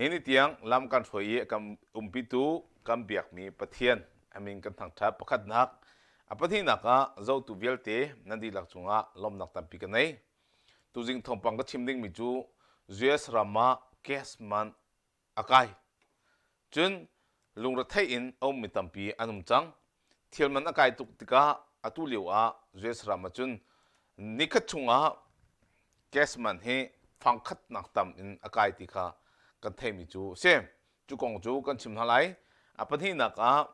Ni ni tiang lam kan hruai i a kan umpitu kan biakmi Pathian a min kan thangṭhat. Pakhatnak, a pahnihnak ah zohtu vialte nan dihlak cungah lawmhnak tampi ka nei. Tuzing thawngpang ka chim dingmi cu US ram ah gas man a kai. Cun lungrethei in a ummi tampi an um cang. Thil man a kai tuk tikah atu lio ah US ram ahcun nikhat chungah gas man hi fangkhat nak tam in a kai ti kha kan theimi cu a si. Cu kong cu kan chim hna lai. A pahnihnak ah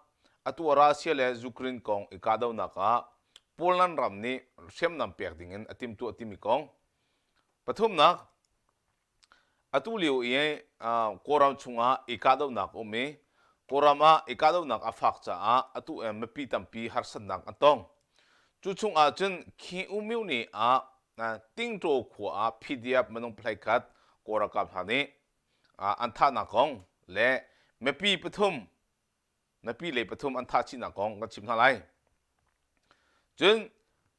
atu Russia le Ukraine kong i kahdohnak ah Poland ram nih hriamnam pek ding in a timhtuah timi kong. Pathumnak, Atu lio i Kawlram chungah i kahdohnak a um i Kawlram ah i kahdohnak a fak caah atu in mipi tampi harsatnak an tong. Cu chungah cun Kyi-U myone ah Tingtaw khua ah PDF minung pahleikhat khat Kawl ralkap hna nih an thahnak kong le mipi pathum mipi le pathum an thah chihnak kong kan chim hna lai. Cun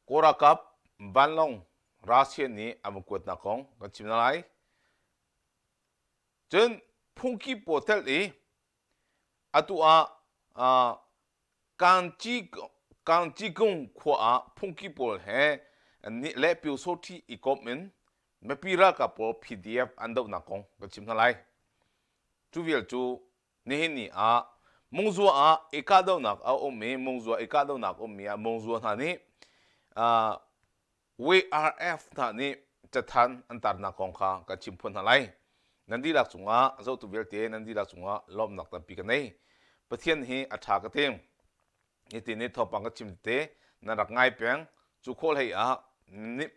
Kawl ralkap vanlawng Russia nih an van kuatnak kong kan chim hna lai. Cun phungki pawl tel i atu ah Kangci Kangcikung khua ah phungki pawl he le Pyosawṭhi i komh in mipi ralkap pawl PDF an dohnak kong kan chim hna lai. Cu vial cu Nihin ni ah Mungzua ah i kahdohnak a um i Mungzua i kahdohnak ummi ah Mungzua hna nih WRF hna nih cathan an tarnak kong kha kan chim phuan hna lai. Nan dihlak cungah zohtu vialte nan dihlak cungah lawmhnak tampi ka nei. Pathian hi a ṭha ka ti. Nitin ni thawngpang ka chim tete nan rak ngai peng. Cu khawh hlei ah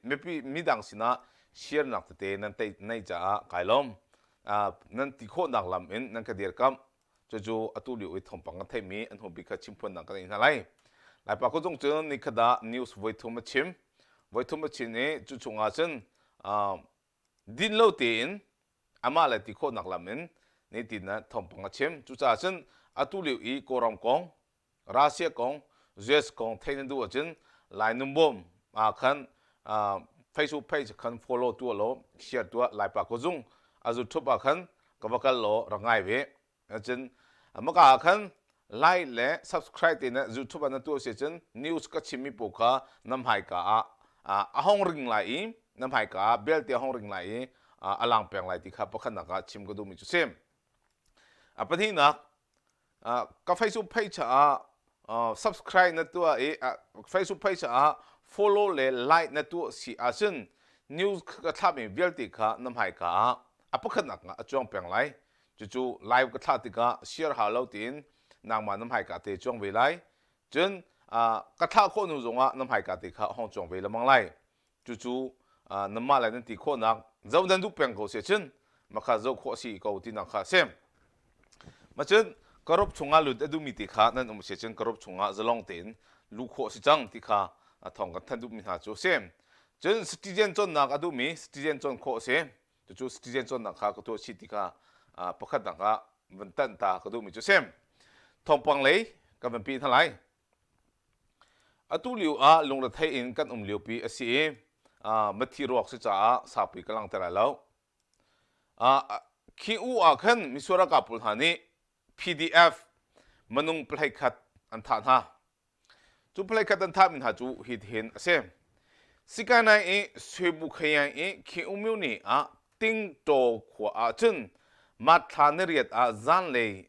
mipi midang sinah share nak tete nan nei caah kai lawm. Nan ti khawhnak lam in nan ka dirkamh. Cucu atu lio i thawngpang kan theihmi an hnu bik kha chimphuannak kan ei hna lai. Laipa kuzung cu nikhat ah news voithum a chim. Voithum a chim i cu chungah cun din lo tein amah le ti khawhnak lam in nitin ah thawngpang a chim. Cucaah cun atu lio i Kawlram kong, Russia kong, US kong theih na duh ahcun Lai Nun Bawm ah khan Facebook page khan follow tuah law share tuah Laipa kuzung a YouTube ah khan ka va kal law rak ngai ve. Cun maka ah khan like le subscribe te na YouTube ah na tuah si cun news ka chimmi pawl kha na hmaika ah a hong ring lai i na hmaika ah bel te a hong ring lai i a lang peng lai ti kha pakhatnak ah chim ka duhmi cu si. A pahnihnak ka Facebook page ah subscribe na tuah i Facebook page ah follow le like na tuah si ahcun news ka thlahmi vialte kha na hmaika ah a pakhatnak ah a cuang peng lai. Cucu live ka thlah tikah share hau lo tiin nangmah na hmaika te cuang ve lai. Cun ka thlah khawh hnu zongah na hmaika te kha hong cuang ve lengmang lai. Cucu nanmah le nan ti khawhnak zoh nan duh peng ko si cun makha zoh khawh a si ko tinak kha a si. Macun karup chungah lut a duhmi te kha nan um si cun karup chungah zalong tein luh khawh a si cang ti kha thawng kan thanh duhmi hna cu a si. Cun citizen cawnnak a duhmi citizen cawn khawh a si. Cucu citizen cawnnak kha ka tuah chih ti kha pakhatnak ah van tanh ta ka duhmi cu a si. Thawngpang lei kan van pi hna lai. Atu lio ah lungrethei in kan um liopi a si i mithi ruak si caah saupi ka langhter lai lo. Khi u ah khan misual ralkap pawl hna nih PDF minung pahleikhat khat an thah hna. Cu pahleikhat an thahmi hna cu hitihin a si. Sikanai i Swebu Khayang i Khi U Myone ah Tingtaw khua ah cun March thla niriat ah zanlei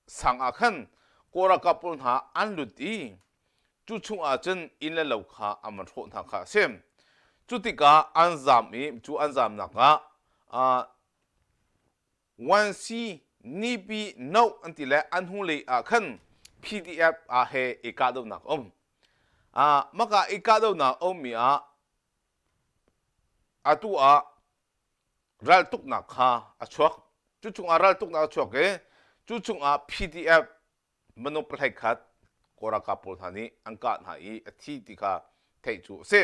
sang ah khan Kawl ralkap pawl hna an lut i cu chungah cun inn le lo kha an van hrawh hna kha a si. Cu tikah an zaam i cu an zaamnak ah 1C Nipi No an ti le an hnulei ah khan PDF ah he i kahdohnak a um. Maka i kahdohnak a ummi ah atu ah raltuknak kha a chuak. Cu chungah raltuknak a chuak i cu chungah PDF minung pahlei khat Kawl ralkap pawl hna nih an kah hna i a thi ti kha theih cu a si.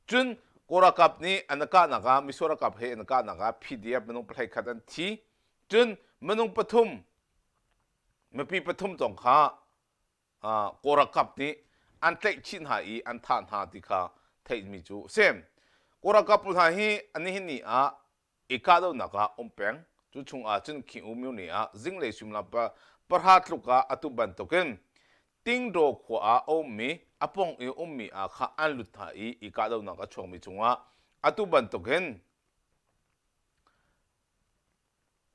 Cun Kawl ralkap nih an kahnak ah misual ralkap he an kahnak ah PDF minung pahlei khat an thi. Cun minung pathum mipi pathum zong kha Kawl ralkap nih an tlaih chih hna i an thah hna ti kha theihmi cu a si. Kawl ralkap pawl hna hi nihin ni ah i kahdohnak ah um peng. Cu chungah cun King U Myone ah zinglei suimilam pahra tluk ah atu bantukin Tingdaw khua ah a ummi a pawng i ummi ah kha an lut hna i i kahdohnak a chuakmi cungah atu bantukin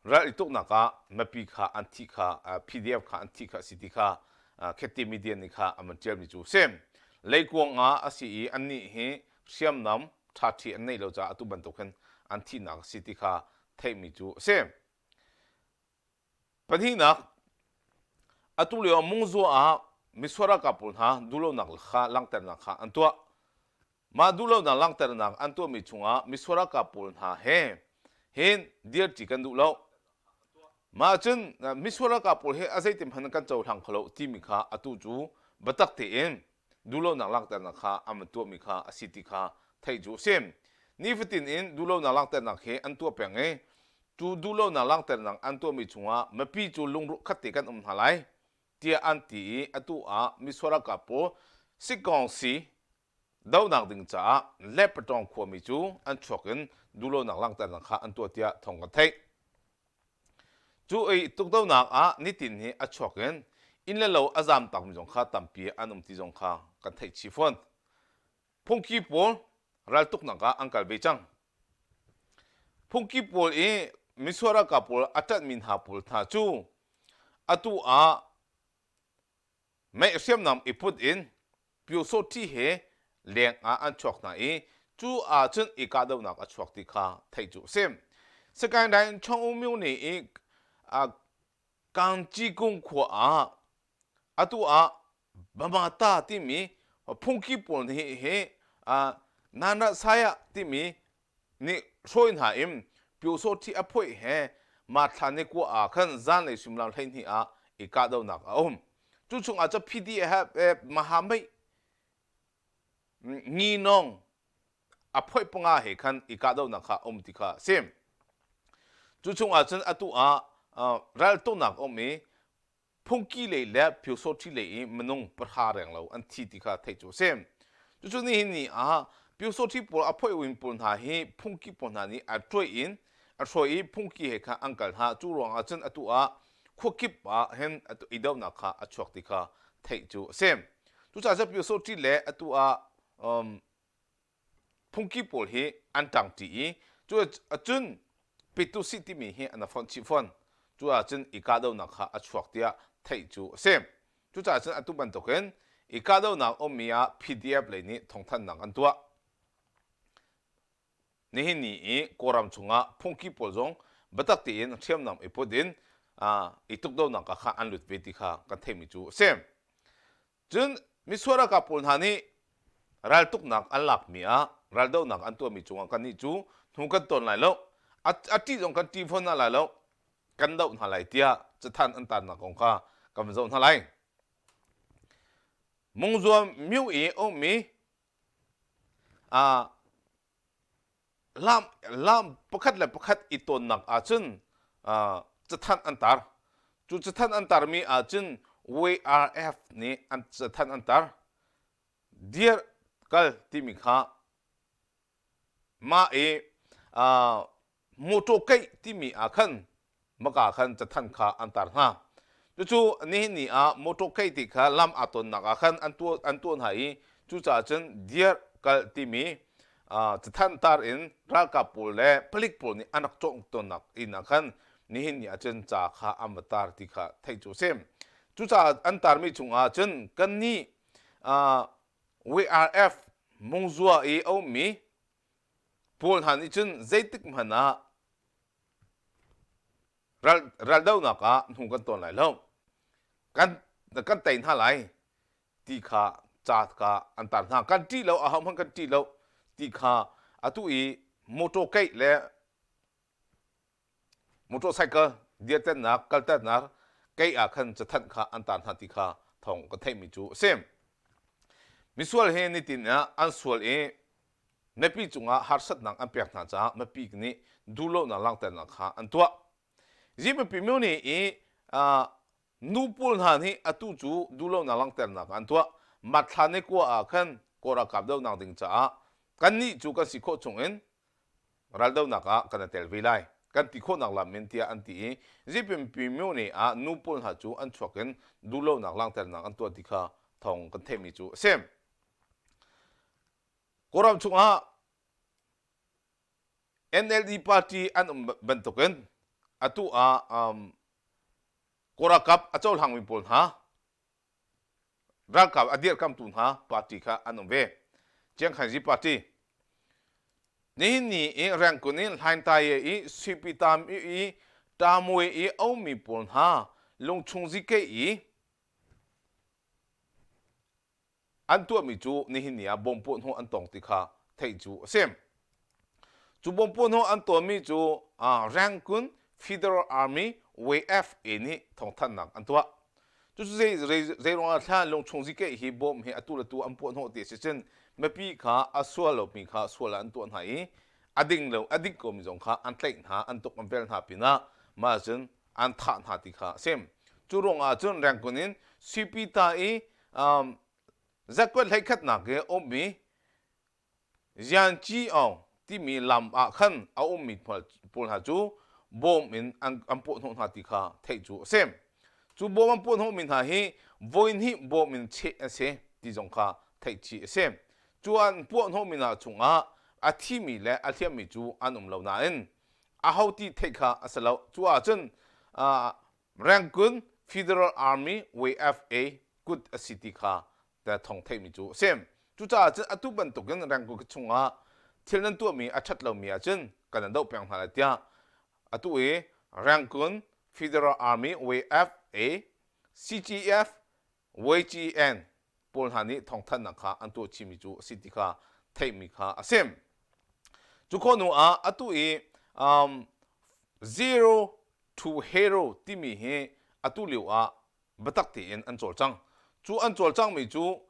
ral i tuknak ah mipi kha an thih kha PDF kha an thih kha a si ti kha Khetti media nih kha an van ṭialmi cu a si. Leikuang ah a si i annih hi hriamnam ṭhaṭhi an neih lo caah atu bantuk hin an thihnak a si ti kha theihmi cu a si. Pahnihnak, atu lio Mungzua ah misual ralkap pawl hna duhlonak kha langhternak kha an tuah. Mah duhlonak langhternak an tuahmi chungah misual ralkap pawl hna he hin dirṭi kan duh lo. Mah cun misual ralkap pawl hi a zeitin hmanh kan cohlang kho lo timi kha atu cu biatak tein duhlonak langhternak kha an van tuahmi kha a si ti kha theih cu a si. Nifatin in duhlonak langhternak hi an tuah peng i cu duhlonak langhternak an tuahmi chungah mipi cu lungruh khat te kan um hna lai tiah an ti i atu ah misual ralkap pawl sikawngsi dohnak ding caah Lepatawng khuami cu an chuak in duhlonak langhternak kha an tuah tiah thawng kan theih. Cu i tukdohnak ah nitin hi a chuak in inn le lo a zaam takmi zong kha tampi an um ti zong kha kan theih chih fawn. Phungki pawl raltuknak ah an kal ve cang. Phungki pawl i misual ralkap pawl a ṭanhmi hna pawl hna cu atu ah Mei hriamnam i put in Pyosawṭhi he leng ah an chuak hna i cu ahcun i kahdohnak a chuak ti kha theih cu a si. Sagaing Chong Myone i Kangcikung khua ah atu ah Bamata timi phungki pawl nih hi Nanrat Saya timi nih hrawi hna in Pyosawṭhi a phoih he Mathla ni kua ah khan zanlei suimilam 12 ah i kahdohnak a um. Cu chungah cu PDF Mahamei Nginong a phoih panga he khan i kahdohnak kha um ti kha a si. Cu chungah cun atu ah raltuknak um i phungki lei le pyosawṭhi lei i minung pahra renglo an thi ti kha theih cu a si. Cucu nihin ni ah pyosawṭhi pawl a phoih pawl hna hi phungki pawl hna nih a ṭuai in a hruai i phungki he khan an kal hna. Cu ruangah cun atu ah khuakip ah hin atu i dohnak kha a chuak ti kha theih cu a si. Cucaah cun pyosawṭhi le atu ah um, phungki pawl hi an ṭangṭi i cu cun Pitusi timi hi an fonh chih fawn. Cu ahcun i kahdohnak kha a chuak tiah theih cu a si. Cucaah cun atu bantukin i kahdohnak ummi ah PDF lei nih thawngthanhnak an tuah. Nihin ni i Kawlram chungah phungki pawl zong biatak tein hriamnam i put in i tukdohnak ah kha an lut ve ti kha kan theihmi cu a si. Cun misual ralkap pawl hna nih raltuknak an lakmi ah raldohnak an tuahmi cungah kannih cu hnu kan tawn lai lo, a ṭih zong kan ṭih fawn hna lai lo, kan doh hna lai tiah cathanh an tarnak kong kha kan van zoh hna lai. Mungzuam myu i a ummi lam lam pakhat le pakhat i tawnnak ahcun cathanh an tar. Cu cathanh an tarmi ahcun WRF nih an cathanh an tar. Dir kal timi kha mah i motor keih timi ah khan maka khan cathanh kha an tar hna. Cucu nihin ni ah motor keih ti kha lam aa tonnak ah khan an tuah an tuah hna i cucaah cun deer kal timi cathanh tar in ralkap pawl le palik pawl nih an rak cawh tawnnak inn ah khan nihin ni ah cun ca kha an va tar ti kha theih cu a si. Cucaah an tarmi chungah cun kannih WRF Mungzua i a ummi pawl hna nih cun zeitik hmanh ah ral raldohnak ah hnu kan tawn lai lo kan kan tei hna lai ti kha ca kha an tar hna kan ṭih lo aho hmanh kan ṭih lo ti kha atu i motor keih le motorcycle dirternak kalternak keih ah khan cathanh kha an tar hna ti kha thawng ka theihmi cu a si misual hi nitin ah an sual i mipi cungah harsatnak an pek hna caah mipi nih duhlonak langhternak kha an tuah. Mipi myo nih i nu pawl hna nih atu cu duhlonak langhternak an tuah. Matthla ni kua ah khan Kawl ralkap dohnak ding caah kannih cu kan si khawh chungin raldohnak ah kan i tel ve lai. Kan ti khawhnak lam in tiah an ti i Zipinpi myone ah nu pawl hna cu an chuak in duhlonak langhternak an tuah ti kha thawng kan theihmi cu a si. Kawlram chungah NLD party an um bantukin atu ah um, Kawlralkap a cohlangmi pawl hna ralkap a dirhkamtu hna party kha an um ve. Chiangkhanzi party. Nihin ni i Rangoon i Hlaintaye i Suipitam i Tamwe i a ummi pawl hna lungchung zikei i an tuahmi cu nihin ni ah bom puahhnawh an tong ti kha theih cu a si. Cu bom puahhnawh an tawnmi cu Rangoon Federal Army WFA nih thawngthanhnak an tuah. Cucu zei zei ruangah thla lungchung zikeih hi bom hi atu le tu an puahhnawh ti a si cun mipi kha a sual lomi kha sual ah an tuah hna i a ding lo a dik komi zong kha an tlaih hna an tuk an vel hna pinah mah cun an thah hna ti kha a si. Cu ruangah cun Rangoon in Suipita i um, zakuat hleikhatnak i ummi Jianci Aung timi lam ah khan a ummi pawl hna cu bawm in an, an puahhnawh hna ti kha theih cu a si. Cu bawm an puahhnawhmi hna hi voihnih bawm in cheh an si ti zong kha theih chih a si. Cu an puahhnawhmi hna chungah a thimi le a hliammi cu an um lo nain aho ti theih kha a si lo. Cu ahcun uh, Rangoon Federal Army WFA kut a si ti kha thawng theihmi cu a si. Cucaah cun atu bantukin Rangoon chungah thil nan tuahmi a ṭhat lomi ahcun kan in doh peng hna lai tiah atu i Rangoon Federal Army WFA CGF YGN pawl hna nih thawngthanhnak kha an tuah chihmi cu a si ti kha theihmi kha a si. Cu khawh hnu ah atu i um, zero to hero timi hi atu lio ah biatak tein an cawlcang. Cu an cawlcangmi cu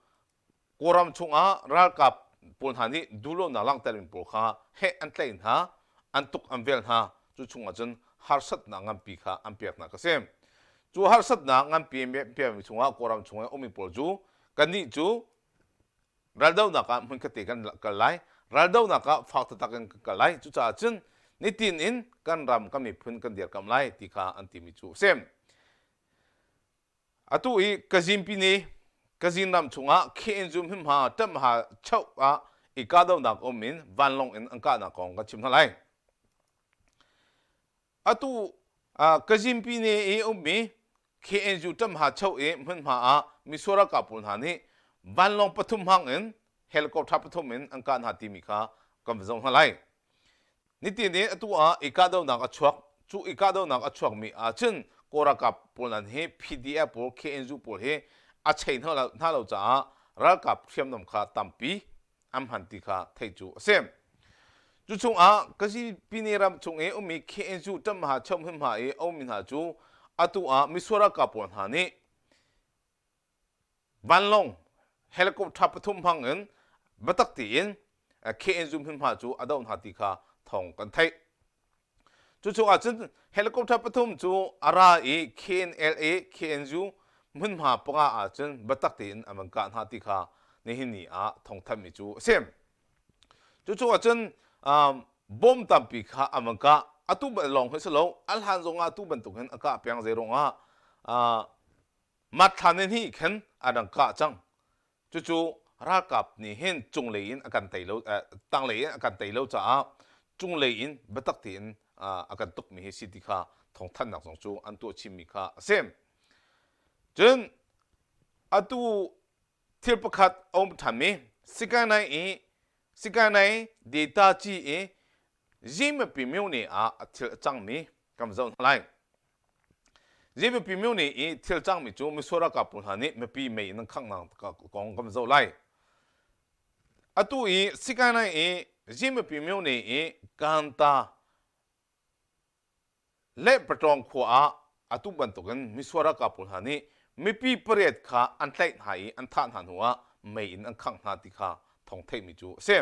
Kawlram chungah ralkap pawl hna nih duhlonak langhtermi pawl kha heh an tlaih hna, an tuk an vel hna. Cu chungah cun harsatnak nganpi kha an pek hna ka si. Cu harsatnak nganpi an pekmi chungah Kawlram chung i ummi pawl cu kannih cu raldohnak ah hmunkhat te kan kal lai, raldohnak ah fak taktak in kan kal lai. Cucaah cun nitin in kan ram kan miphun kan dirkamh lai ti kha an timi cu a si. Atu i Kazin pine Kazin ram chungah KNU hmunhma ṭamha choh ah i kahdohnak um in vanlawng in an kahnak kong kan chim hna lai. Atu Kazin pine i ummi KNU ṭamha choh i hmunhma ah misual ralkap pawl hna nih vanlawng pathum hmang in helicopter pathum in an kah hna timi kha kan va zoh hna lai. Nitin in atu ah i kahdohnak a chuak. Cu i kahdohnak a chuakmi ahcun Kawl ralkap pawl nan hi PDF pawl, KNU pawl hi a chei hna lo caah ralkap hriamnam kha tampi an hman ti kha theih cu a si. Cu chungah Kazipine ram chung i ummi KNU ṭamha chom hmunhma i a ummi hna cu atu ah misual ralkap pawl hna nih Vanlawng helicopter pathum hmang in biatak tein KNU hmunhma cu a doh hna ti kha thawng kan theih. Cu chungah cun helicopter pathum cu a ra i KNLA, KNU hmunhma panga ahcun biatak tein an van kah hna ti kha nihin ni ah thawngthanhmi cu a si. Cu chungah cun um, bom tampi kha an van kah. Atu lawng hi si lo, a hlan zongah atu bantuk hin a kah peng zei ruangah uh, Matthla ni hnih khin an rak kah cang. Cucu ralkap nih hin cunglei in a kan tei lo, eh, tanglei in a kan tei lo caah cunglei in biatak tein uh, a kan tukmi hi si ti kha thawngthanhnak zong cu an tuah chinmi kha a si. Cun atu thil pakhat a um ṭhanmi Sikanai i Sikanai data ci i Zimpi myone ah a thil a cangmi kan zoh hna lai. Zimpi myone i thil cangmi cu misual ralkap pawl hna nih mipi mei in an khanghnak kong kan zoh lai. Atu i Sikanai i Zimpi myone i Kanta Le Patawng khua ah atu bantukin misual ralkap pawl hna nih mipi pariat kha an tlaih hna i an thah hna hnuah mei in an khangh hna ti kha thawng theihmi cu a si.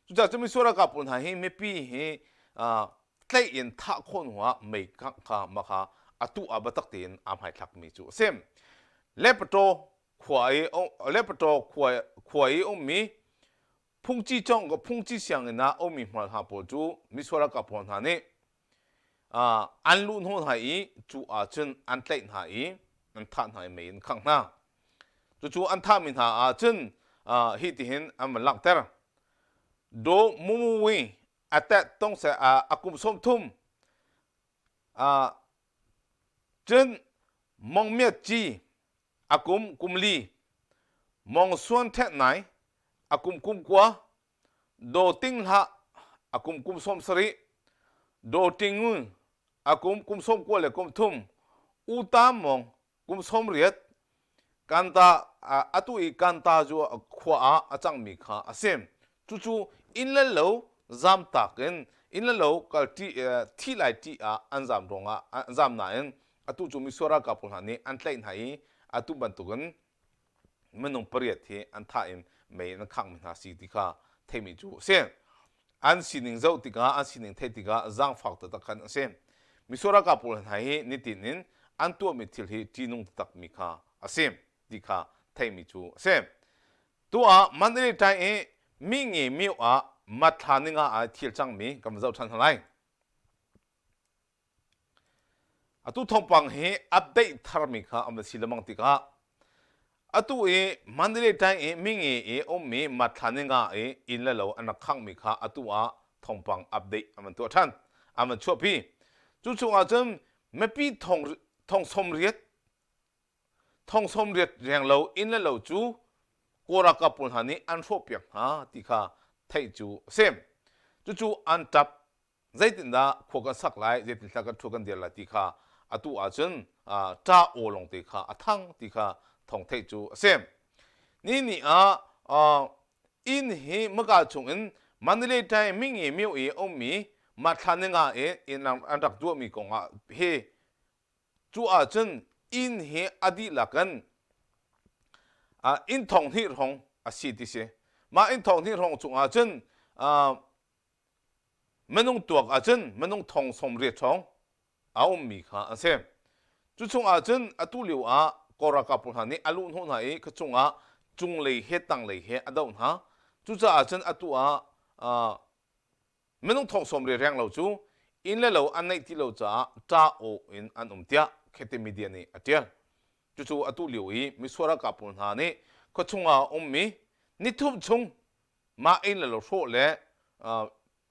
Cucaah cu misual ralkap pawl hna hi mipi hi tlaih in thah khawh hnuah mei khangh kha mah kha atu ah biatak tein aa hmaithlakmi cu a si. Le Pataw khua i Le Pataw khua khua i ummi phungci cawng phungci sianginn ah ummi hmual hna pawl cu misual ralkap pawl hna nih. An luh hnawh hna i cu ahcun an tlaih hna i an thah hna i mei in khangh hna. Cucu an thahmi hna ahcun hi tihin an van langhter. Daw Mumuwi a tet tong seh a kum 30 cun Mong Myat Ci a kum kum li, Mong Suan Thet Nai a kum kum kua, Daw Ting Hlah a kum kum 70, Daw Ting Ngun a kum kum 90 le kum thum, U Tam Mong kum 80, Kanta atu i Kanta cu khua ah a cangmi kha a si. Cucu inn le lo zamtak in inn le lo kal thi lai ṭih ah an zam ruangah an zam nain atu cu misual ralkap pawl hna nih an tlaih hna i atu bantukin minung pariat hi an thah in mei an khanghmi hna si ti kha theimi cu a si. An sining zoh tikah an sining theih tikah zaangfak taktak khan a si. Misual ralkap pawl hna hi nitin in an tuahmi thil hi ṭihnung taktakmi kha a si ti kha theihmi cu a si. Tuah Mandalay Tai i mi nge mio ah matthla ninga ah thil cangmi kan va zoh ṭhan hna lai. Atu thawngpang hi update tharmi kha an va si lengmang tikah atu i Mandalay Tai i mi nge i ummi matthla ninga i inn le lo an rak khanghmi kha atu ah thawngpang update an van tuah ṭhan an van chuahpi. Cu chungah cun mipi thong thong 80 Thong 80 renglo inn le lo cu Kawl ralkap pawl hna nih an hrawhpiak hna ti kha theih cu a si. Cucu an ṭap. Zeitindah khua kan sak lai, zeitindah kan ṭhu kan dir lai ti kha atu ahcun ṭah aw lawngte kha a thang ti kha thawng theih cu a si. Ni ni ah inn hi maka chungin Mandalay Tai Mingi myo i a ummi Mathla ninga i inn an rak duahmi kongah hi Cu ahcun inn hi a dihlak in inn thong hnih hrawng a si ti si. Mah inn thong hnih hrawng chungah cun minung tuak ahcun minung thong 80 hrawng a ummi kha an si. Cu chungah cun atu lio ah Kawl ralkap pawl hna nih a luh hnawh hna i kha chungah cunglei he tanglei he a doh hna. Cucaah cun atu ah Minung thong sawm re reng lo cu inn le lo an neih ti lo caah ṭah aw in an um tiah Khete Media nih a ṭial. Cucu atu lio i misual ralkap pawl hna nih khuachung ah a ummi nithum chung mah inn le lo hrawh le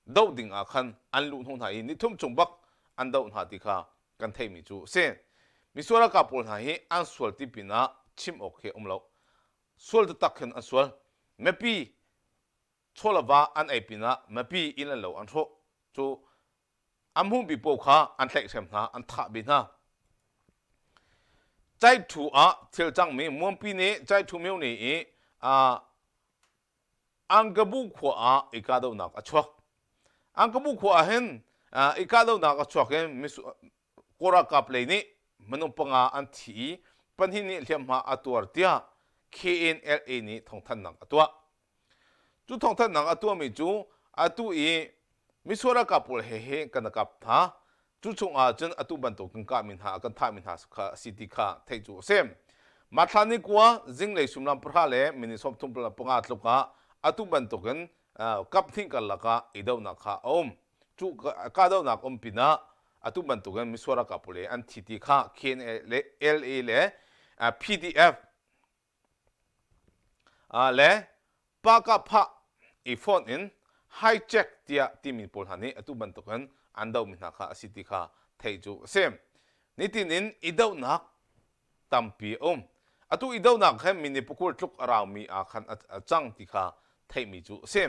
doh ding ah khan an luh hnawh hna i nithum chung bak an doh hna ti kha kan theihmi cu a si. Misual ralkap pawl hna hi an sual ti pinah chim awk hi a um lo. Sual taktak khin an sual. Mipi chaw le va an ei pinah mipi inn le lo an hrawh cu an hmuhmi paoh kha an tlaihhrem hna an thah ve hna Caiṭhu ah thil cangmi Muampi nih Caiṭhu myone i Angkabu khua ah i kahdohnak a chuak. Angkabu khua ah hin i kahdohnak a chuak in Kawl ralkap lei nih minung panga an thi i pahnih nih hliamhma a tuar tiah KNLA nih thawngthanhnak a tuah. Cu thawngthanhnak a tuahmi cu atu i misual ralkap pawl he he kan i kap hna. Cu chungah cun atu bantuk kan kahmi hna kan thahmi hna kha a si ti kha theih cu a si. Mathla ni kua zinglei suimilam pahra le minute 35 tluk ah atu bantukin kaphnih karlak ah i dohnak kha a um. Cu kahdohnak um pinah atu bantukin misual ralkap pawl an thi ti kha KNLA le PDF le Pahkahphah i fonh in hijack tiah timi pawl hna nih atu bantukin an dohmi hna kha a si ti kha theih cu a si. Nitin in i dohnak tampi a um. Atu i dohnak he minute pakul tluk a raumi ah khan a cang ti kha theihmi cu a si.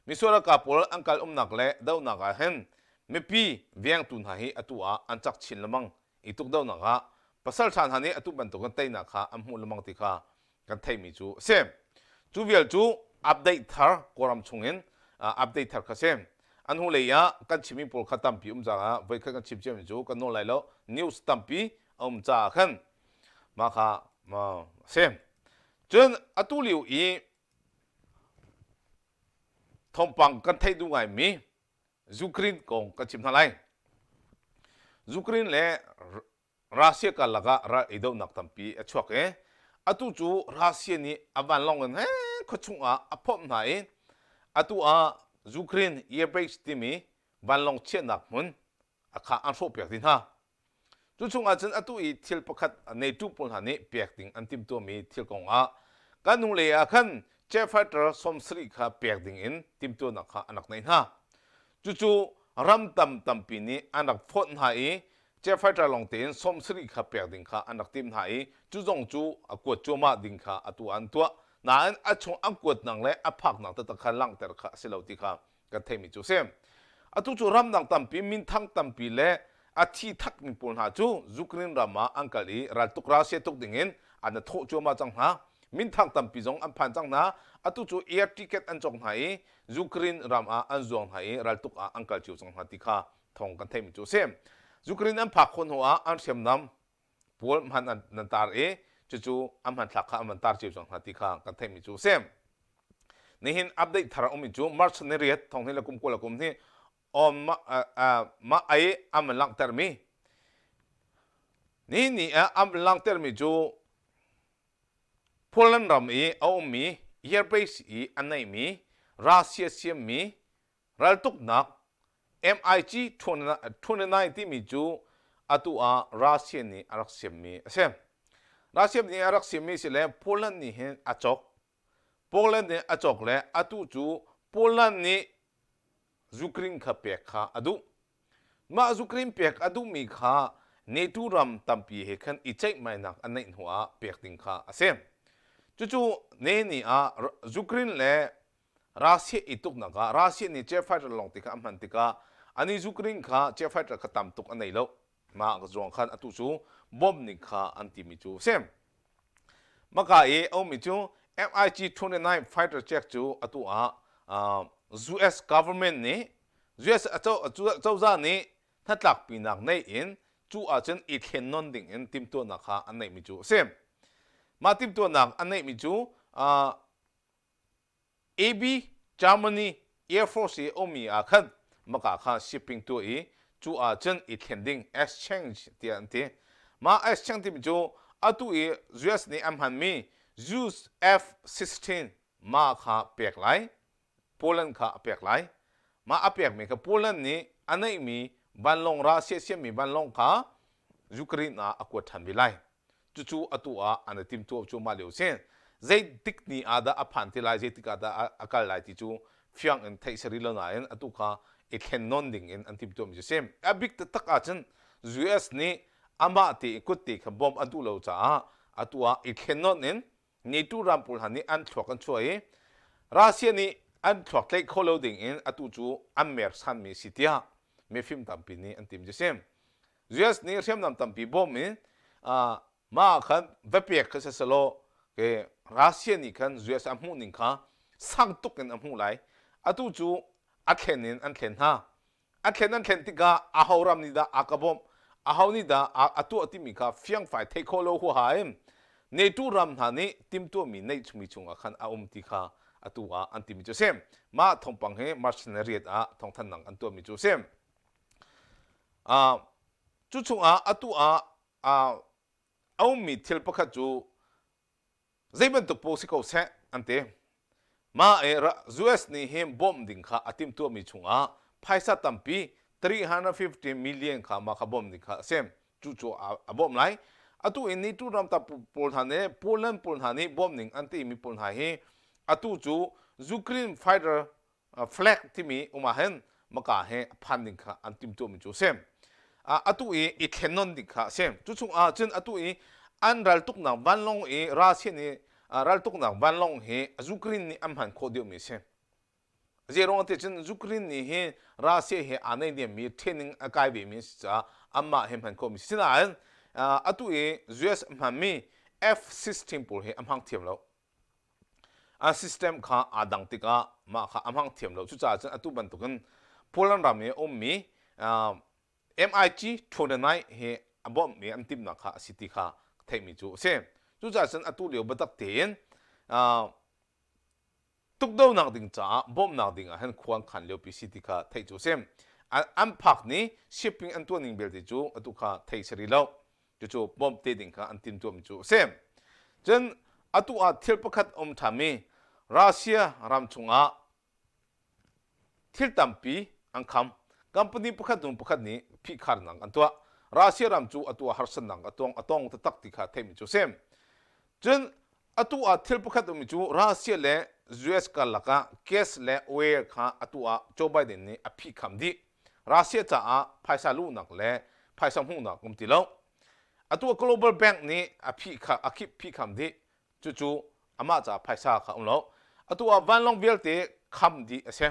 Misual ralkap pawl an kal umnak le dohnak ah hin mipi vengtu hna hi atu ah an cak chin lengmang i tukdohnak ah pasal ṭha hna nih atu bantukin teinak kha an hmuh lengmang ti kha kan theihmi cu a si. Cu vial cu update thar Kawlram chungin update thar kha si. An hnulei ah kan chimmi pawl kha tampi um caah voikhat kan chim ciami cu kan nawl lai lo. News tampi a um caah khan mah kha a si. Cun atu lio i thawngpang kan theih duh ngaimi Ukraine kong kan chim hna lai. Ukraine le Russia karlak ah ral i dohnak tampi a chuak i atu cu Russia nih a vanlawng in he khuachung ah a phomh hna i atu ah Ukraine airbase timi vanlawng chiahnak hmun. A kha an hrawhpiak dih hna. Cu chungah cun atu i thil pakhat NATO pawl hna nih pek ding an timhtuahmi thil kongah kan hnulei ah khan jet fighter 70 kha pek ding in timhtuahnak kha an rak neih hna. Cucu ram tam tampi nih an rak phawt hna i jet fighter lawng tein 70 kha pek ding kha an rak timh hna i cu zong cu a kuat cuahmah ding kha atu ah an tuah. Nain a chung an kuatnak le a phaknak taktak kha langhter kha a si lo ti kha kan theihmi cu a si. Atu cu ramdang tampi, minthang tampi le a thi thakmi pawl hna cu Ukraine ram ah an kal i raltuk Russia tuk dingin an i thawh cuahmah cang hna. Minthang tampi zong an phan cang hna. Atu cu air ticket an cawk hna i Ukraine ram ah an zuang hna i raltuk ah an kal cio cang hna ti kha thawng kan theihmi cu a si. Ukraine an phak khawh hnu ah an hriamnam pawl hman an nan tar i cucu an hmanthlak kha an van tar cio cang hna ti kha kan theihmi cu a si. Nihin update thar a ummi cu March ni riat thong hnih le kum 20 le kum hnih on mah ai an van langhtermi nihin ni ah an van langhtermi cu Poland ram i a ummi airbase i an neihmi Russia siammi Raltuknak MiG-29 timi cu atu ah Russia nih a rak siammi a si. Russia nih a rak siammi si le Poland nih hin a cawk. Poland nih a cawk le atu cu Poland nih Ukraine kha pek kha a duh. Mah Ukraine pek a duhmi kha NATO ram tampi he khan i ceihmainak an neih hnu ah pek ding kha a si. Cucu ne ni ah Ukraine le Russia i tuknak ah Russia nih jet fighter lawng ti kha a hman tikah ani Ukraine kha jet fighter kha tam tuk a nei lo. Mah ruang khan atu cu bomb ning kha an timi cu a si. Maka i a ummi cu MiG-29 fighter jet cu atu ah US government nih US cozah nih hnatlakpinak nei in cu ahcun i thlen non ding in timhtuahnak kha an neihmi cu a si. Mah timhtuahnak an neihmi cu AB Germany Air Force i a ummi ah khan maka kha shipping tuah i cu ahcun i thlen ding exchange tiah an ti. Mah exchange timi cu atu i US nih an hmanmi US F-16 mah kha pek lai. Poland kha a pek lai. Mah a pekmi kha Poland nih a neihmi vanlawng Russia siammi vanlawng kha Ukraine ah a kuat ṭhan ve lai. Cucu atu ah an i timtuah cuahmah lio a si. Zeitik ni ah dah a phan ti lai, zeitik ah dah a kal lai ti cu fiang in theih si rih lo nain atu kha i thlen nawn ding in an timtuahmi cu a si. A bik taktak ahcun US nih amah te i kut te kha bawmh a duh lo caah atu ah i thlen nawn in NATO ram pawl hna nih an thluak an chuah i Russia nih an thluak tlaih kho lo ding in atu cu an mersanmi a si tiah mifim tampi nih an tim cu a si. US nih hriamnam tampi bawm in mah ah khan va pek kha si selaw ke Russia nih khan US a hmuh ning kha sang tuk in a hmuh lai. Atu cu a thlen in an thlen hna. A thlen an thlen tikah aho ram nih dah a ka bawmh, aho nih dah a tuah timi kha fiangfai theih khawh lo huaha in NATO ram hna nih timhtuahmi neihchungmi chungah khan a um ti kha atu ah an timi cu a si. Mah thawngpang hi March ni riat ah thawngthanhnak an tuahmi cu a si. Cu chungah atu ah a ummi thil pakhat cu zei bantuk paoh si ko seh an ti. Mah i US nih hin bawmh ding kha a timhtuahmi chungah phaisa tampi 350 million kha mah kha bawmh ding kha a si. Cucu a bawmh lai. Atu in NATO ram pawl hna nih Poland pawl hna nih bawmh ning an timi pawl hna hi atu cu Ukraine fighter flag timi um ah hin maka he a phan ding kha an timhtuahmi cu a si. Atu i i thlennawn ding kha a si. Cu chungah cun atu i an raltuknak vanlawng i Russia nih raltuknak vanlawng hi Ukraine nih an hman khawh deuhmi a si. Zeiruang ti cun Ukraine nih hi Russia he aa naihniammi training a kai vemi an si caah anmah he hman khawhmi si. Sinain atu i US a hmanmi F-16 pawl hi a hmang thiam lo. A system kha aa dang tikah mah kha a hmang thiam lo. Cucaah cun atu bantukin Poland ram i a ummi MiG 29 hi a bawmhmi an timhnak kha a si ti kha theihmi cu a si. Cucaah cun atu lio biatak tein tukdonak ding caah bawmhnak ding ah hin khua an khan liopi si ti kha theih cu a si. An phak ni shipping an tuah ning belte cu atu kha theih si rih lo. Cucu bawmh te ding kha an timtuahmi cu a si. Cun atu ah thil pakhat um ṭhanmi Russia ram chungah thil tampi an kham. Company pakhat hnu pakhat nih phihkharnak an tuah. Russia ram cu atu ah harsatnak a tong a tong taktak ti kha theihmi cu a si. Cun atu ah thil pakhat ummi cu Russia le US karlak ah gas le oil kha atu ah Joe Biden nih a phihkham dih. Russia caah phaisa luhnak le phaisa hmuhnak um ti lo. Atu ah Global Bank nih a phih kha a khip phihkham dih. Cucu amah caah phaisa kha um lo. Atu ah vanlawng vialte kham dih a si.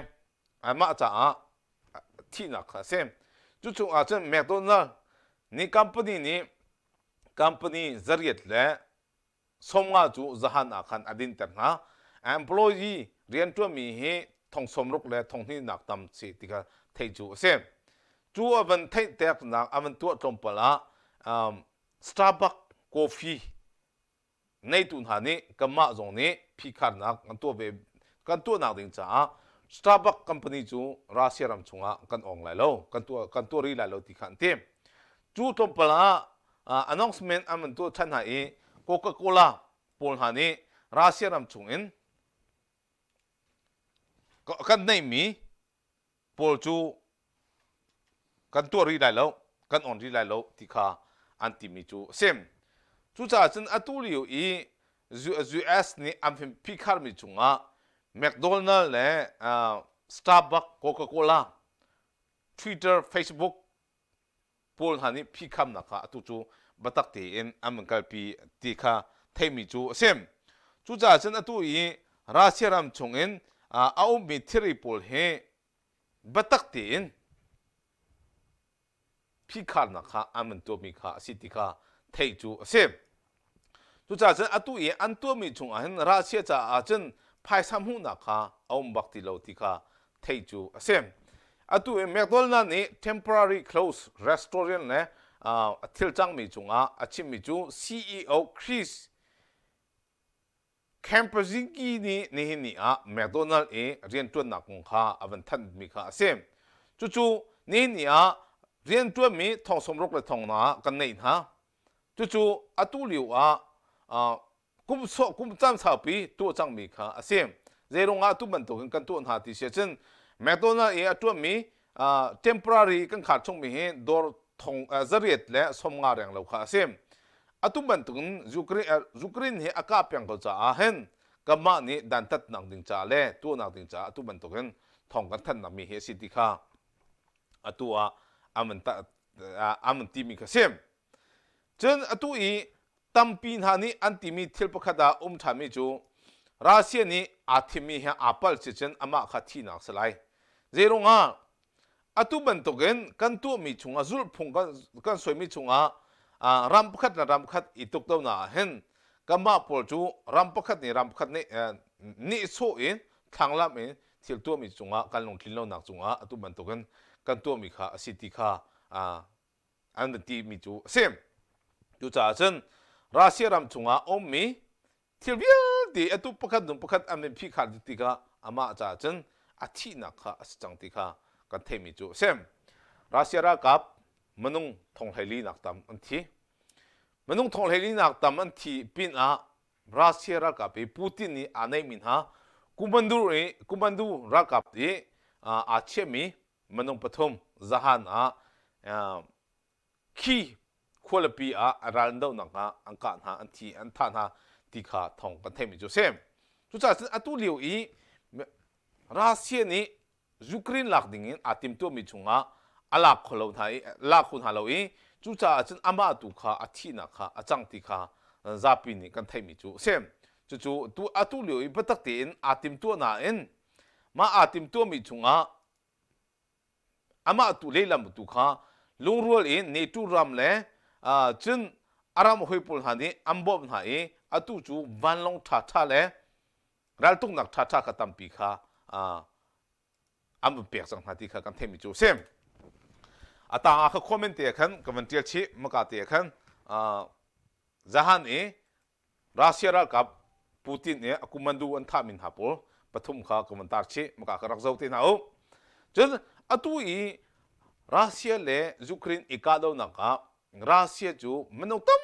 Amah caah thihnak kha a si. Cu chungah cun McDonald nih company nih company zariat le 50 cu zahan ah khan a dinter hna. Employee rianṭuanmi hi thong 60 le thong hnihnak tam si ti kha theih cu a si. Cu a van theihternak a van tuah tlawmpal ah Starbucks coffee neitu hna nih kanmah zong nih phikharnak kan tuah ve kan tuahnak ding caah Starbucks company cu Russia ram chungah kan ong lai lo kan tuah kan tuah rih lai lo ti kha an ti. Cu tlawmpal ah announcement an van tuah than hna i Coca-Cola pawl hna nih Russia ram chungin kan neihmi pawl cu kan tuah rih lai lo, kan on rih lai lo ti kha an timi cu a si. Cucaah cun atu lio i US nih an phikharmi chungah McDonald le Starbucks, Coca-Cola, Twitter, Facebook pawl hna nih phikhamnak kha atu cu biatak tein an van kalpi ti kha theihmi cu a si. Cucaah cun atu i Russia ram chungin a ummi thilri pawl hi biatak tein phikharnak kha an van tuahmi kha a si ti kha theih cu a si. Cucaah cun atu i an tuahmi chungah hin Russia caah cun phaisa hmuhnak kha a um bak ti lo ti kha theih cu a si. Atu i McDonald nih temporary close restaurant le a thil cangmi cungah a chimmi cu CEO Chris Kempinski nih nihin ni ah McDonald i rianṭuannak kong kha a van thanhmi kha a si. Cucu nihin ni ah rianṭuanmi thong 60 le thong hna kan neih hna. Cucu atu lio ah kum kum caan saupi tuah cangmi kha a si. Zeiruangah atu bantukin kan tuah hna ti si ahcun McDonald i a ṭuanmi temporary kan khar chungmi hi dawr thong zariat le 50 reng lo kha a si. Atu bantukin Ukraine hi a kah peng ko caah hin kanmah nih dantatnak ding caah le tuahnak ding caah atu bantukin thawng kan thanhnak mi hi a si ti kha atu ah an van timi kha si. Cun atu i tampi hna nih an timi thil pakhat ah um ṭhanmi cu Russia nih aa thimmi hi aa palh si cun amah kha thihnak si lai. Zeiruangah atu bantukin kan tuahmi chungah zulhphung kan suaimi chungah ram pakhat le ram pakhat i tukdonak ah hin kanmah pawl cu ram pakhat nih ram pakhat nih nihsawh in thlanglamh in thil tuahmi cungah kan lungtlin lonak cungah atu bantukin kan tuahmi kha a si ti kha an van timi cu a si. Cucaah cun Russia ram chungah a ummi thil vialte atu pakhat hnu pakhat an van phihkhar dih tikah amah caah cun a thihnak kha a si cang ti kha kan theihmi cu a si. Russia ralkap minung thong 14 nak tam an thi. Minung thong 14 nak tam an thi pinah Russia ralkap i Putin nih aa neihmi hna Kumandu i Kumandu ralkap i aa chiahmi minung pathum zahan ah khi khualipi ah a ral an dohnak ah an kah hna an thi an thah hna ti kha thawng kan theihmi cu a si. Cucaah cun atu lio i Russia nih Ukraine lak ding in aa timtuahmi chungah a lak kho lo hna i lak kho hna lo i cucaah cun amah tu kha a thihnak kha a cang ti kha zapi nih kan theihmi cu a si. Cucu tu atu lio i biatak tein aa timtuah nain mah aa timtuahmi chungah amah tu lehlam tu kha lungrual in NATO ram le cun a ram hawi pawl hna nih an bawmh hna i atu cu vanlawng ṭhaṭha le raltuknak ṭhaṭha kha tampi kha an vun pek cang hna ti kha kan theihmi cu a si. A tang ah kha comment te ah khan ka van ṭial chih maka te ah khan zahan i Russia ralkap Putin i a kumandu an thahmi hna pawl pathum kha ka van tar chih maka ka rak zoh te hna u. Cun atu i Russia le Ukraine i kahdohnak ah Russia cu minung tam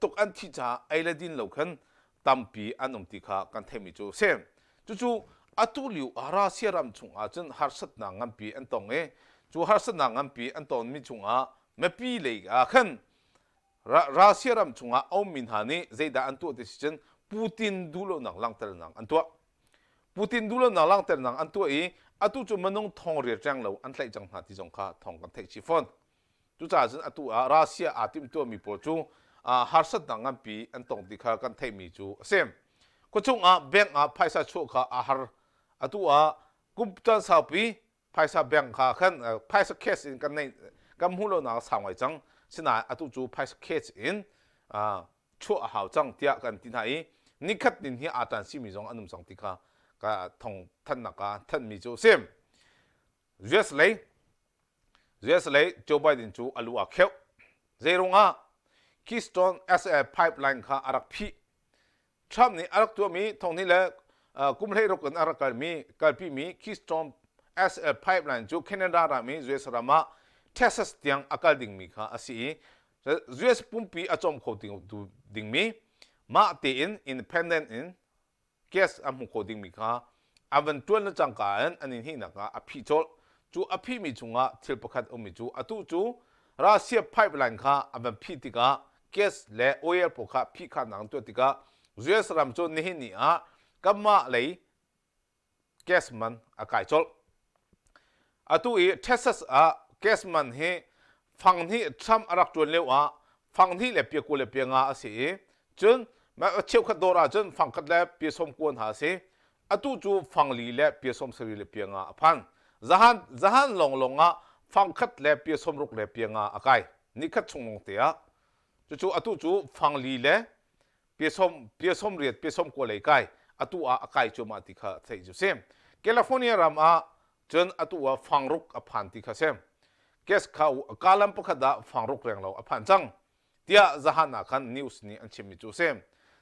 tuk an thih caah ei le din lo khan tampi an um ti kha kan theihmi cu a si. Cucu atu lio ah Russia ram chungah cun harsatnak nganpi an tong i. Cu harsatnak nganpi an tonmi chungah mipi lei ah khan Russia ram chungah a ummi hna nih zeidah an tuah ti si cun Putin duhlonak langhternak an tuah. Putin duhlonak langhternak an tuah i atu cu minung thong riat reng lo an tlaih cang hna ti zong kha thong kan theih chih fawn. Cucaah cun atu ah Russia aa timhtuahmi pawl cu harsatnak nganpi an tong ti kha kan theihmi cu a si. Khuachung ah bank ah phaisa chuah kha a har. Atu ah kum caan saupi phaisa bank kha khan phaisa cash in kan neih kan hmuh lonak a sau ngai cang. Sinain atu cu phaisa cash in chuah a hau cang tiah kan ti hna i nikhat nin hi aa tan simi zong an um cang ti kha ka thong thannak ah thanmi cu a si. US lei US lei Joe Biden cu a lu aa kheuh. Zeirungah Keystone XL pipeline kha a rak phih. Trump nih a rak tuahmi thonghnih le kum 16 in a rak kalmi kalpimi Keystone XL pipeline cu Canada ram i US ram ah Texas tiang a kal dingmi kha a si i US pumpi a cawm kho dingmi mah tein independent in gas a hmu kho dingmi kha a van ṭuan le cangka in an i hnihnak ah a phih colh. Cu a phihmi chungah thil pakhat ummi cu atu cu Russia pipeline kha a van phih tikah gas le oil pawl kha phihkharnak an tuah tikah US ram cu nihin ni ah kanmah lei gas man a kai colh. Atu i Texas ah gas man hi fang hnih Trump a rak ṭuan lio ah fang hnih le pia 20 le pia nga a si i cun cheukhat dawr ah cun fang khat le pia 90 hna a si. Atu cu fang li le pia 70 le pia nga a phan. Zahan zahan lawnglawng ah fang khat le pia 60 le pia nga a kai. Nikhat chung lawng te ah. Cucu atu cu fang li le pia sawm pia 80 pia 90 lei kai atu ah a kai cuahmah ti kha theih cu si. California ram ah cun atu ah fangruk a phan ti kha si. Gas kha kalam pakhat ah fangruk reng lo a phan cang tiah zahan ah khan news nih an chimmi cu si.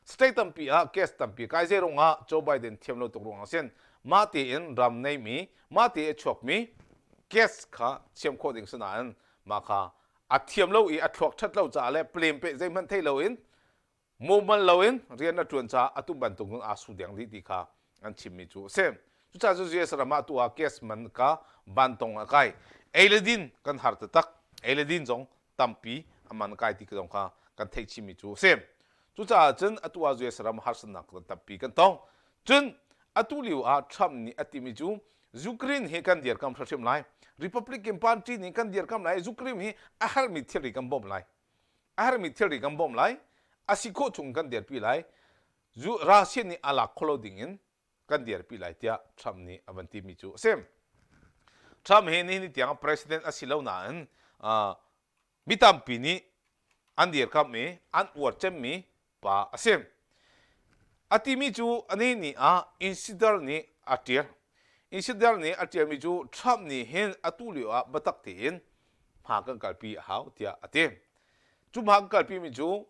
State tampi ah gas tampi kai zei ruangah Joe Biden thiam lo tuk ruangah sin mah tein ram neimi mah te a chuakmi gas kha thiam khawh ding si nain mah kha a thiam lo i a thluak ṭhat lo caah le plem pe zeihmanh thei loin mumal loin rian a ṭuan caah atu bantuk in aa su deng dih ti kha an chimmi cu a si. Cucaah cu US ram ah tu ah gas man ka vantong a kai. Ei le din kan har taktak. Ei le din zong tampi a man kai ti zong kha kan theih chimmi cu a si. Cucaah cun atu ah US ram harsatnak tampi kan tong. Cun atu lio ah Trump nih a timi cu Ukraine hi kan dirkam hrimhrim lai. Republican Party nih kan dirkam lai. Ukraine hi a herhmi thilri kan bawmh lai. A herhmi thilri kan bawmh lai. A si khawh chung kan dirpi lai. Russia nih a lak kholo ding in kan dirpi lai tiah Trump nih a van timi cu a si. Trump hi nihin tiang president a si lo nain mi tampi nih an dirkamh i an uar cemmi pa a si. A timi cu anih ni ah Insider nih a ṭial. Insider nih a ṭialmi cu Trump nih hin atu lio ah biatak tein hma kan kalpi a hau tiah a ti. Cu hma kan kalpimi cu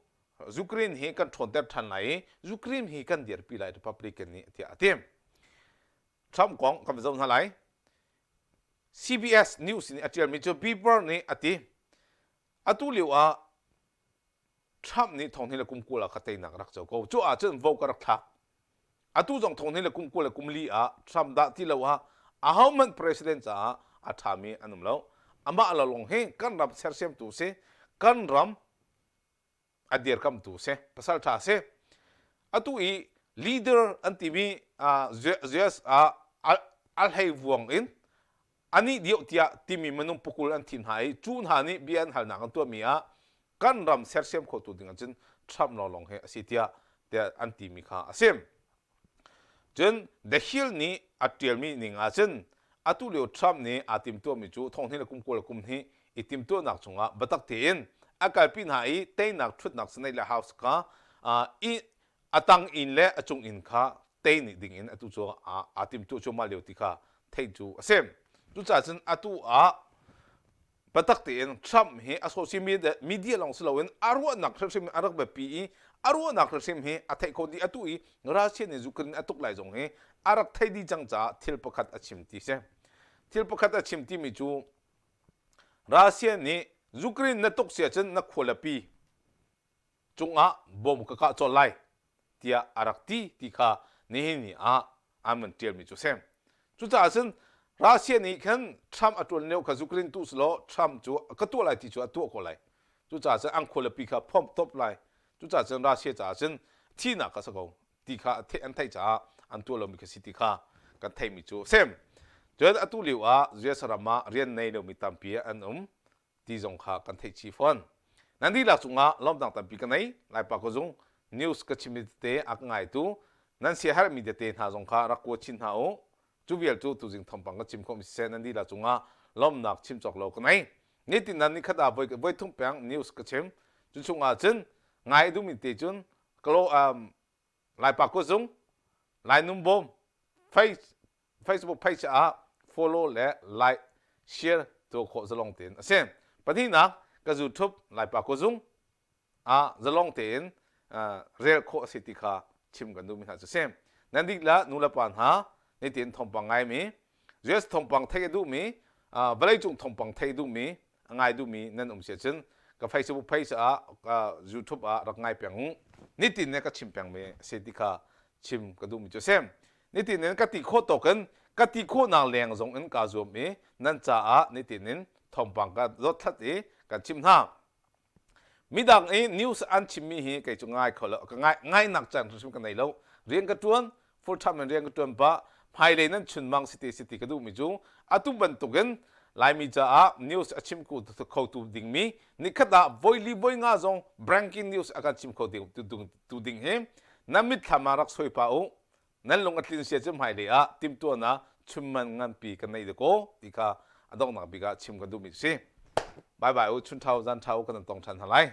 Ukraine hi kan ṭhawnter ṭhan lai i Ukraine hi kan dirpi lai Republican nih tiah a ti. Trump kong kan va zoh hna lai. CBS News nih a ṭialmi cu Bieber nih a ti. Atu lio ah Trump nih thonghnih le kum 20 ah kha teinak rak co ko. Cu ahcun vote ka rak thlak. Atu zong thonghnih le kum 24 ah Trump dah ti lo ah ahohmanh president caah a ṭhami an um lo. Amah lawng hi kan ram sersiamtu si, kan ram a dirkamtu si, pasal ṭha si. Atu i leader an timi US ah a hlei vuang in anih dioh tiah timi minung pakul an thim hna i cu hna nih bia an halnak an tuahmi ah kan ram sersiam khotu ding ahcun Trump lawnglawng hi a si tiah tiah an timi kha a si. Cun The Hill nih a ṭialmi ning ahcun atu lio Trump nih aa timtuahmi cu thonghnih le kum 20 le kum hnih i timtuahnak chungah biatak tein a kalpi hna i teinak ṭhutnak Senate le House kha i a tang inn le a cung inn kha tei nih ding in atu cu aa timtuah cuahmah lio ti kha theih cu a si. Cucaah cun atu ah biatak tein Trump hi a social media, media lawng si loin a ruahnak hrimhrim a rak biapi i a ruahnak hrimhrim hi a theih khawh dih atu i Russia nih Ukraine a tuk lai zong hi a rak theih dih cang caah thil pakhat a chim ti si. Thil pakhat a chim timi cu Russia nih Ukraine na tuk si ahcun na khualipi cungah bom ka kah colh lai tiah a rak ti ti kha nihin ni ah an van ṭialmi cu a si. Cucaah cun Russia nih khan Trump a ṭuan lio kha Ukraine tu selaw Trump cu ka tuah lai ti cu a tuah ko lai. Cucaah cun an khualipi kha phomh top lai. Cucaah cun Russia caah cun thihnak kha si ko ti kha an theih caah an tuah lomi kha si ti kha kan theihmi cu a si. Cun atu lio ah US ram ah rian nei lomi tampi an um ti zong kha kan theih chih fawn. Nan dihlak cungah lawmhnak tampi ka nei. Laipa kuzung news ka chimmi tete a ka ngaitu nan siaherhmi tete hna zong kha rak kua chin hna u. Cu vial cu tuzing thawngpang ka chim khawhmi siseh nan dihlak cungah lawmhnak chim cawk lo ka nei. Nitin nan nikhat ah voi voi thum peng news ka chim. Cu chungah cun ngai duhmi te cun kalo um, Laipa kuzung Lai Numbawm face Facebook page ah follow le like share tuah khawh zalong tein a si. Pahnihnak ka YouTube Laipa Kuzung ah zalong tein rel khawh a si ti kha chim kan duhmi hna cu si. Nan dihlak nu le pa hna nitin thawngpang ngaimi US thawngpang theih a duhmi vawleicung thawngpang theih a duhmi a ngai duhmi nan um si ahcun ka Facebook page ah ka YouTube ah rak ngai peng u. Nitin ne ka chim pengmi a si ti kha chim ka duhmi cu a si. Nitin in ka ti khawh tawk in ka ti khawhnak leng zong in kaa zuam i nan caah nitin in thawngpang ka dothlat i kan chimh hna. Midang i news an chimmi hi kei cu ngai kho lo ka ngai ngainak caan hrimhrim ka nei lo. Rian ka ṭuan full time in rian ka ṭuan pah hmailei nan chunmang si te si ti ka duhmi cu atu bantukin Laimi caah news a chim khotu dingmi nikhat ah voili voi nga zong breaking news a kan chim kho tu ding hi nan mitthlam ah rak soi pa u nan lung a tlin sia cu hmailei ah timhtuahnak chunman nganpi kan nei dakaw ti kha a donghnak bik ah chim kan duhmi si. Bye bye u chun ṭha u zan ṭha u kan tong ṭhan hna lai.